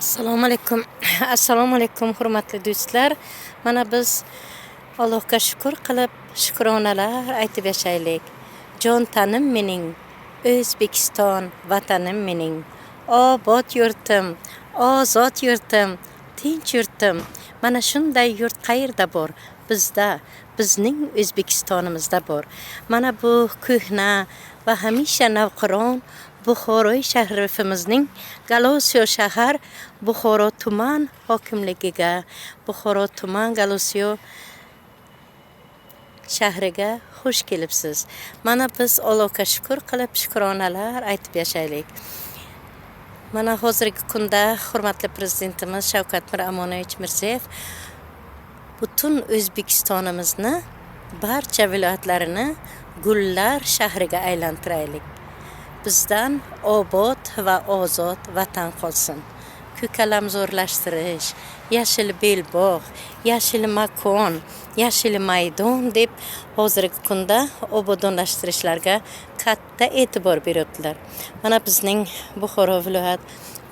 Assalomu alaykum. Assalomu alaykum, hurmatli do'stlar. Mana biz Allohga shukur qilib, shukronalar aytib yashaylik. Jon tanim mening, O'zbekiston vatanim mening. Obod yurtim, ozod yurtim, tinch yurtim. Mana shunday yurt qayerda bor? Bizda, bizning O'zbekistonimizda bor. Mana bu ko'hna va hamisha navqiron Buxoroy sharifimizning Galosiyo shahar Buxoro tuman hokimligiga, Buxoro tuman Galosiyo shahriga xush kelibsiz. Mana biz Allohga shukur qilib, shukronalar aytib yashaylik. Mana hozirgi kunda hurmatli prezidentimiz Shavkat Miromonovich Mirziyoyev butun O'zbekistonimizni barcha viloyatlarini gullar shahriga aylantiraylik. Bizdan obod va ozod vatan qolsin. Ko'kalamzorlashtirish, yashil belbog', yashil makon, yashil maydon deb hozirgi kunda obodonlashtirishlarga katta e'tibor beryaptilar. Mana bizning Buxoro viloyat,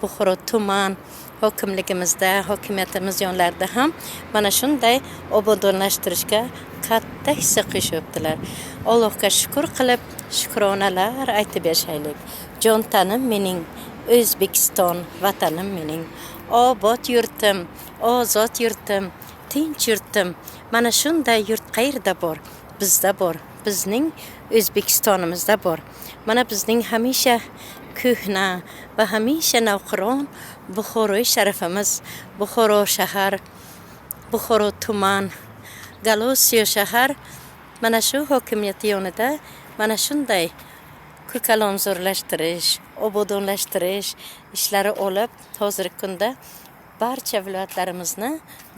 Buxoro tuman hokimligimizda, hokimiyatimiz yonlarida ham mana shunday obodonlashtirishga katta hissa qo'shyaptilar. Allohga shukur qilib, shukronalar aytib yashaylik. Jon tanim mening, O'zbekiston vatanim mening. Obod yurtim, ozod yurtim, tinch yurtim. Mana shunday yurt qayerda bor? Bizda bor. Bizning O'zbekistonimizda bor. Mana bizning hamisha ko'hna va hamisha navqiron Buxoroy sharafimiz, Buxoro shahar, Buxoro tuman, Galosiyo shahar mana shu hokimiyati yonida mana shunday ko'kalamzorlashtirish, obodonlashtirish ishlari olib, hozirgi kunda barcha viloyatlarimizni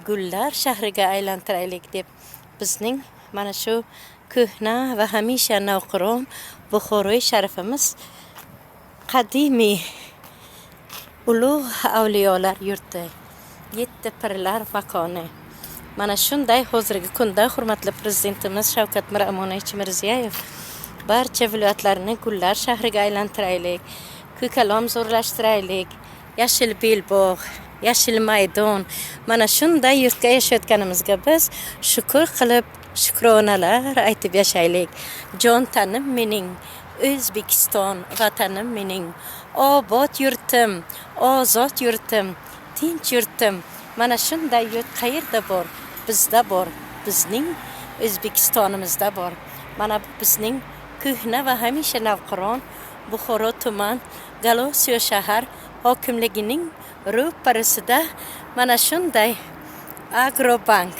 gullar shahriga aylantiraylik deb bizning mana shu ko'hna va hamisha navqiron Buxoroy sharifimiz, qadimiy ulug' avliyolar yurti, yetti pirlar makoni. Mana shunday hozirgi kunda hurmatli prezidentimiz Shavkat Miromonovich Mirziyoyev barcha viloyatlarni gullar shahriga aylantiraylik, ko'kalamzorlashtiraylik, yashil belbog', yashil maydon. Mana shunday yurtga yashayotganimizga biz shukur qilib, shukronalar aytib yashaylik. Jon tanim mening, O'zbekiston vatanim mening. Obod yurtim, ozod yurtim, tinch yurtim. Mana shunday yurt qayerda bor? Bizda bor. Bizning O'zbekistonimizda bor. Mana bu bizning ko'hna va hamisha navqiron Buxoro tuman Galosiyo shahar hokimligining ro'parasida mana shunday Agrobank.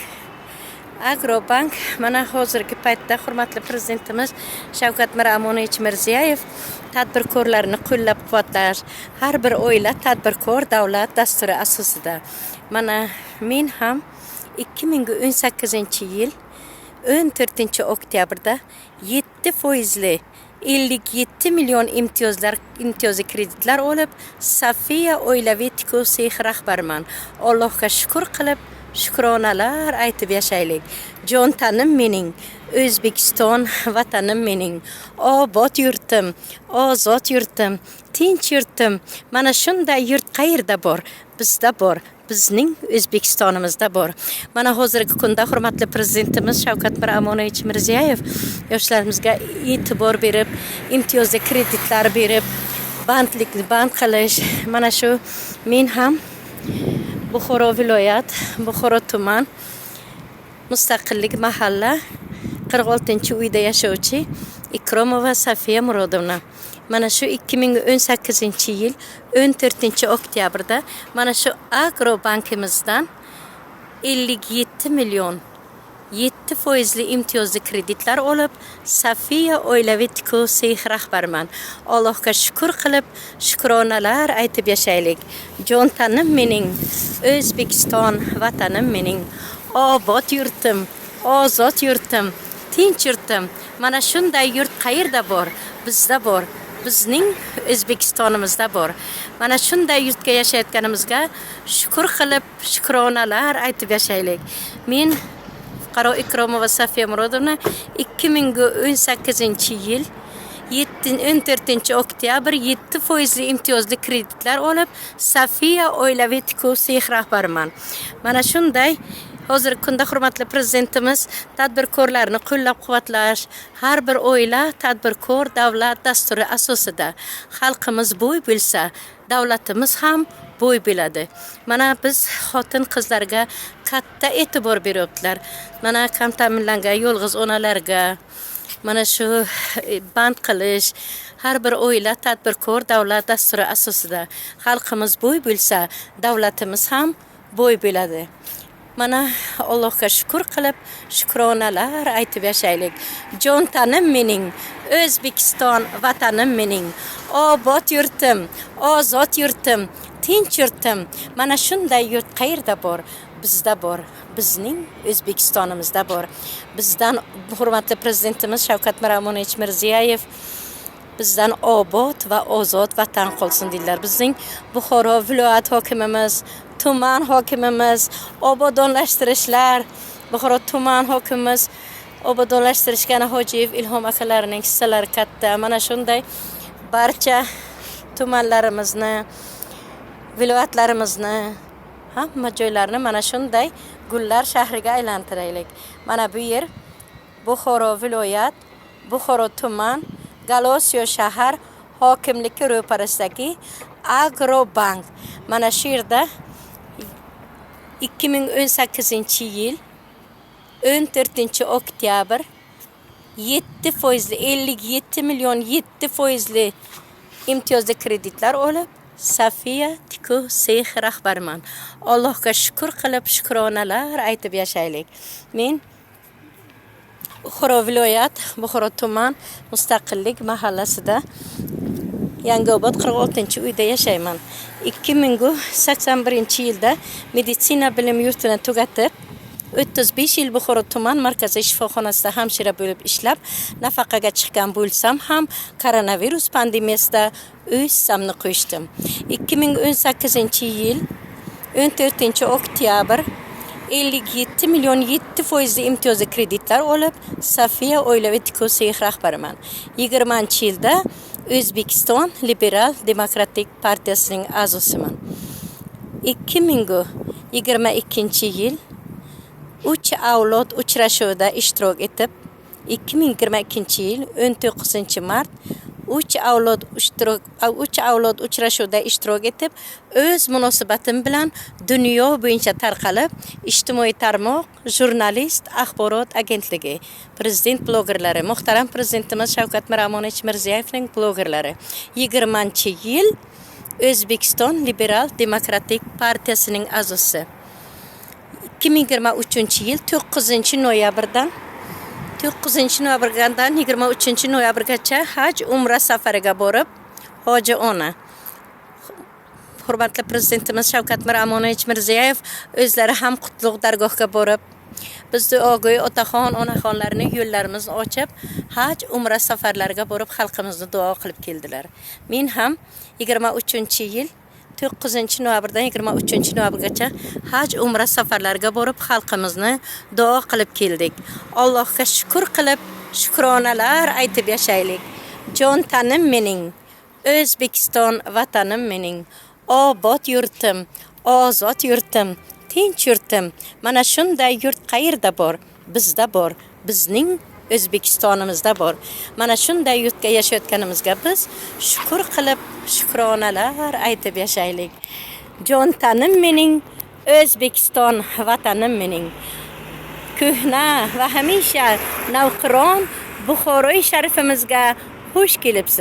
Agrobank. Mana hozirgi paytda hurmatli prezidentimiz Shavkat Miromonovich Mirziyoyev tadbirkorlarni qo'llab-quvvatlash, har bir oila tadbirkor davlat dasturi asosida mana men ham 2018-yil 14 oktyabrda 7 foizli 57 million imtiyozlar, imtiyozli kreditlar olib, Safiya oilaviy tikuv sexi rahbariman. Allohga shukur qilib, shukronalar aytib yashaylik. Jon tanim mening, O'zbekiston vatanim mening. Obod yurtim, ozod yurtim, tinch yurtim. Mana shunday yurt qayerda bor? Bizda bor. Bizning O'zbekistonimizda bor. Mana hozirgi kunda hurmatli prezidentimiz Shavkat Miromonovich Mirziyoyev yoshlarimizga e'tibor berib, imtiyozli kreditlar berib, bandlik band qilish. Mana shu men ham Buxoro viloyat, Buxoro tuman, Mustaqillik mahalla, 46-uyda yashovchi Ikromova Safiya Murodovna. Mana shu 2018-yil 14 oktyabrda mana shu Agrobankimizdan 57 million 7 foizli imtiyozli kreditlar olib, Safiya oilaviy tikuv sex rahbariman. Allohga shukur qilib, shukronalar aytib yashaylik. Jon tanim mening, O'zbekiston vatanim mening. Obod yurtim, ozod yurtim, tinch yurtim. Mana shunday yurt qayerda bor? Bizda bor. Bizning O'zbekistonimizda bor. Mana shunday yurtga yashayotganimizga shukur qilib, shukronalar aytib yashaylik. Men fuqaro Ikromova Safiya Murodovna 2018-yil 14 oktyabr 7 foizli imtiyozli kreditlar olib, Safiya oilaviy tikuv sex rahbariman. Mana shunday hozirgi kunda hurmatli prezidentimiz tadbirkorlarni qo'llab-quvvatlash, har bir oila tadbirkor davlat dasturi asosida xalqimiz bo'y bo'lsa, davlatimiz ham bo'y bo'ladi. Mana biz xotin qizlarga katta e'tibor beryaptilar. Mana kam ta'minlangan yolg'iz onalarga mana shu band qilish, har bir oila tadbirkor davlat dasturi asosida xalqimiz bo'y bo'lsa, davlatimiz ham bo'y bo'ladi. Mana Allohga shukur qilib, shukronalar aytib yashaylik. Jon tanim mening, O'zbekiston vatanim mening, obod yurtim, ozod yurtim, tinch yurtim. Mana shunday yurt qayerda bor? Bizda bor. Bizning O'zbekistonimizda bor. Bizdan hurmatli prezidentimiz Shavkat Miromonovich Mirziyoyev bizdan obod va ozod vatan qolsin deydilar. Bizning Buxoro viloyat hokimimiz, tuman hokimimiz, obodonlashtirishlar, Buxoro tuman hokimimiz obodonlashtirishga Hojiyev Ilhom akalarining hissalari katta. Mana shunday barcha tumanlarimizni, viloyatlarimizni, hamma joylarni mana shunday gullar shahriga aylantiraylik. Mana bu yer Buxoro viloyat, Buxoro tuman, Galosiyo shahar hokimligi ro'parasidagi Agrobank. Mana shu yerda 2018-yil 14 oktyabr 7 foizli 57 million 7 foizli imtiyozli kreditlar olib, Safiya tikuv sex rahbariman. Allohga shukur qilib, shukronalar aytib yashaylik. Men Buxoro viloyat, Buxoro tuman Mustaqillik mahallasida Yangiobod 46-uyda yashayman. 2081-yilda meditsina bilim yurtini tugatib, 35 yil Buxoro tuman markaziy shifoxonasida hamshira bo'lib ishlab, nafaqaga chiqqan bo'lsam ham koronavirus pandemiyasida o'z hissamni qo'shdim. 2018-yil 14 oktyabr 57 million 7 foizli imtiyozli kreditlar olib, Safiya oilaviy tikuv sex rahbariman. 20-yilda O'zbekiston Liberal Demokratik partiyasining a'zosiman. 2022-yil 3 avlod uchrashuvida ishtirok etib, 2022-yil 19 mart 3 avlod uchrashuvida ishtirok etib, o'z munosabatim bilan dunyo bo'yicha tarqalib, ijtimoiy tarmoq, jurnalist, axborot agentligi, prezident blogerlari, muhtaram prezidentimiz Shavkat Miromonovich Mirziyoyevning blogerlari. 20-yil O'zbekiston Liberal Demokratik partiyasining a'zosi. 2023-yil 9 noyabrdan 9 noyabrdan 23 noyabrgacha haj umra safariga borib, Hoji ona hurmatli prezidentimiz Shavkat Miromonovich Mirziyoyev o'zlari ham qutlug' dargohga borib, biz duogo'y otaxon, onaxonlarning yo'llarimizni ochib, haj umra safarlariga borib xalqimizni duo qilib keldilar. Men ham 23-yil 9 noyabrdan 23 noyabrgacha haj umra safarlariga borib xalqimizni duo qilib keldik. Allohga shukur qilib, shukronalar aytib yashaylik. Jon tanim mening, O'zbekiston vatanim mening, obod yurtim, ozod yurtim, tinch yurtim. Mana shunday yurt qayerda bor? Bizda bor. Bizning O'zbekistonimizda bor. Mana shunday yurtga yashayotganimizga biz shukur qilib, shukronalar aytib yashaylik. Jon tanim mening, O'zbekiston vatanim mening. Ko'hna va hamisha navqiron Buxoroy sharifimizga xush kelibsiz.